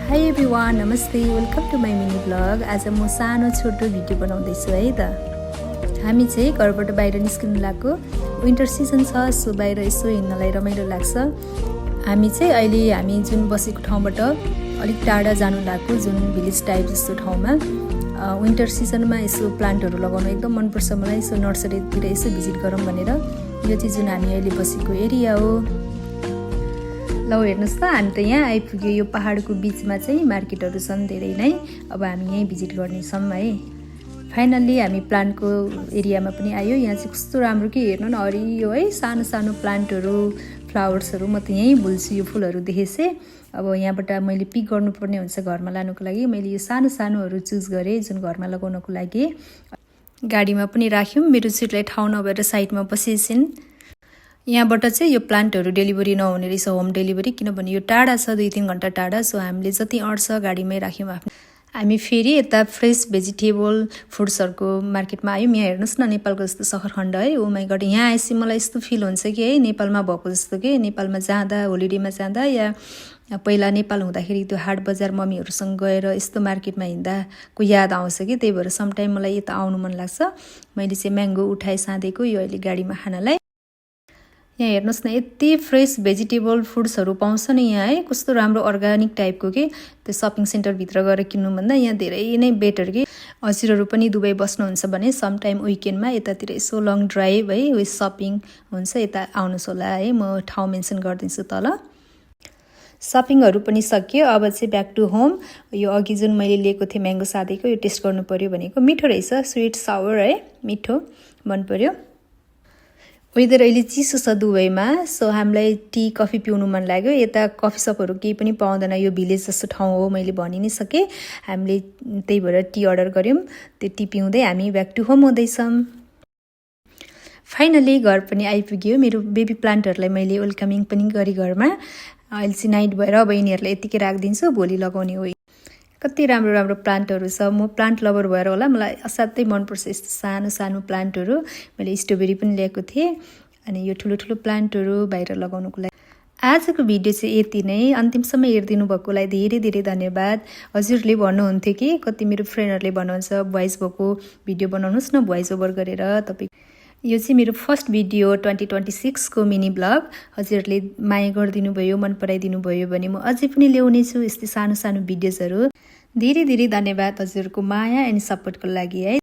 High everyone, नमस्ते, welcome to my mini vlog. आज म सानो छोटो भिडियो बनाउँदैछु है त। हामी चाहिँ घरबाट बाहिर निस्किनु लागेको, विन्टर सिजन छ, सो बाहिर यसो हिँड्नलाई रमाइलो लाग्छ। हामी चाहिँ अहिले हामी जुन बसेको ठाउँबाट अलिक टाढा जानु लागेको, जुन भिलेज टाइप जस्तो ठाउँमा। विन्टर सिजनमा यसो प्लान्टहरू लगाउनु एकदम मनपर्छ मलाई। यसो नर्सरीतिर यसो भिजिट गरौँ भनेर यो चाहिँ जुन हामी अहिले बसेको एरिया हो। ल हेर्नुहोस् त, हामी त यहाँ आइपुग्यो। यो पहाडको बिचमा चाहिँ मार्केटहरू छन् धेरै नै। अब हामी यहीँ भिजिट गर्नेछौँ है। फाइनल्ली हामी प्लान्टको एरियामा पनि आयो। यहाँ चाहिँ कस्तो राम्रो कि हेर्नु न, हरियो है, सानो सानो प्लान्टहरू, फ्लावर्सहरू। म त यहीँ भुल्छु यो फुलहरू देखेपछि। अब यहाँबाट मैले पिक गर्नुपर्ने हुन्छ घरमा लानुको लागि। मैले यो सानो सानोहरू चुज गरेँ जुन घरमा लगाउनको लागि। गाडीमा पनि राख्यौँ, मेरो सिटलाई ठाउँ नभएर साइडमा बसेछन्। यहाँबाट चाहिँ यो प्लान्टहरू डेलिभरी नहुने रहेछ, होम डेलिभरी, किनभने यो टाढा छ, 2-3 घन्टा टाढा। सो हामीले जति अँट्छ गाडीमै राख्यौँ आफ्नो। हामी फेरि यता फ्रेस भेजिटेबल फ्रुट्सहरूको मार्केटमा आयौँ। यहाँ हेर्नुहोस् न, नेपालको जस्तो सहरखण्ड है। ओ माई गड, यहाँ आएपछि मलाई यस्तो फिल हुन्छ कि है नेपालमा भएको जस्तो कि। नेपालमा जाँदा, होलिडेमा जाँदा या पहिला नेपाल हुँदाखेरि त्यो हाट बजार मम्मीहरूसँग गएर यस्तो मार्केटमा हिँड्दाको याद आउँछ कि। त्यही भएर समटाइम मलाई यता आउनु मन लाग्छ। मैले चाहिँ म्याङ्गो उठाएँ साँधेको, यो अहिले गाडीमा खानलाई। यहाँ हेर्नुहोस् न, यति फ्रेस भेजिटेबल फ्रुट्सहरू पाउँछ नि यहाँ है। कस्तो राम्रो अर्ग्यानिक टाइपको कि। त्यो सपिङ सेन्टरभित्र गएर किन्नुभन्दा यहाँ धेरै नै बेटर कि। हजुरहरू पनि दुबई बस्नुहुन्छ भने समटाइम विकेन्डमा यतातिर यसो लङ ड्राइभ है, उयो सपिङ हुन्छ, यता आउनुहोस् होला है। म ठाउँ मेन्सन गरिदिन्छु तल। सपिङहरू पनि सकियो। अब चाहिँ ब्याक टु होम। यो अघि जुन मैले लिएको थिएँ म्याङ्गो साँधेको, यो टेस्ट गर्नु पर्यो भनेको। मिठो रहेछ, स्विट सावर है, मिठो, मन पर्यो। वेदर अहिले चिसो छ दुबईमा, सो हामीलाई टी कफी पिउनु मन लाग्यो। यता कफी सपहरू केही पनि पाउँदैन, यो भिलेज जस्तो ठाउँ हो, मैले भनि नै सकेँ। हामीले त्यही भएर टी अर्डर गऱ्यौँ। त्यो टी पिउँदै हामी ब्याक टु होम हुँदैछौँ। फाइनली घर पनि आइपुग्यो। मेरो बेबी प्लान्टहरूलाई मैले वेलकमिङ पनि गरेँ घरमा। अहिले चाहिँ नाइट भएर अब यिनीहरूलाई यतिकै राखिदिन्छु, भोलि लगाउने हो। कति राम्रो राम्रो प्लान्टहरू छ। म प्लान्ट लभर भएर होला, मलाई असाध्यै मनपर्छ यस्तो सानो सानो प्लान्टहरू। मैले स्ट्रबेरी पनि ल्याएको थिएँ, अनि यो ठुलो ठुलो प्लान्टहरू बाहिर लगाउनुको लागि। आजको भिडियो चाहिँ यति नै। अन्तिमसम्म हेरिदिनु भएकोलाई धेरै धेरै धन्यवाद। हजुरले भन्नुहुन्थ्यो कि कति मेरो फ्रेन्डहरूले भन्नुहुन्छ भोइस भएको भिडियो बनाउनुहोस् न भोइस ओभर गरेर। तपाईँ यो चाहिँ मेरो फर्स्ट भिडियो 2026 को मिनी ब्लग। हजुरहरूले माया गरिदिनु भयो, मन पराइदिनु भयो भने म अझै पनि ल्याउने छु यस्तै सानो सानो भिडियोजहरू। धेरै धेरै धन्यवाद हजुरको माया एन्ड सपोर्टको लागि है।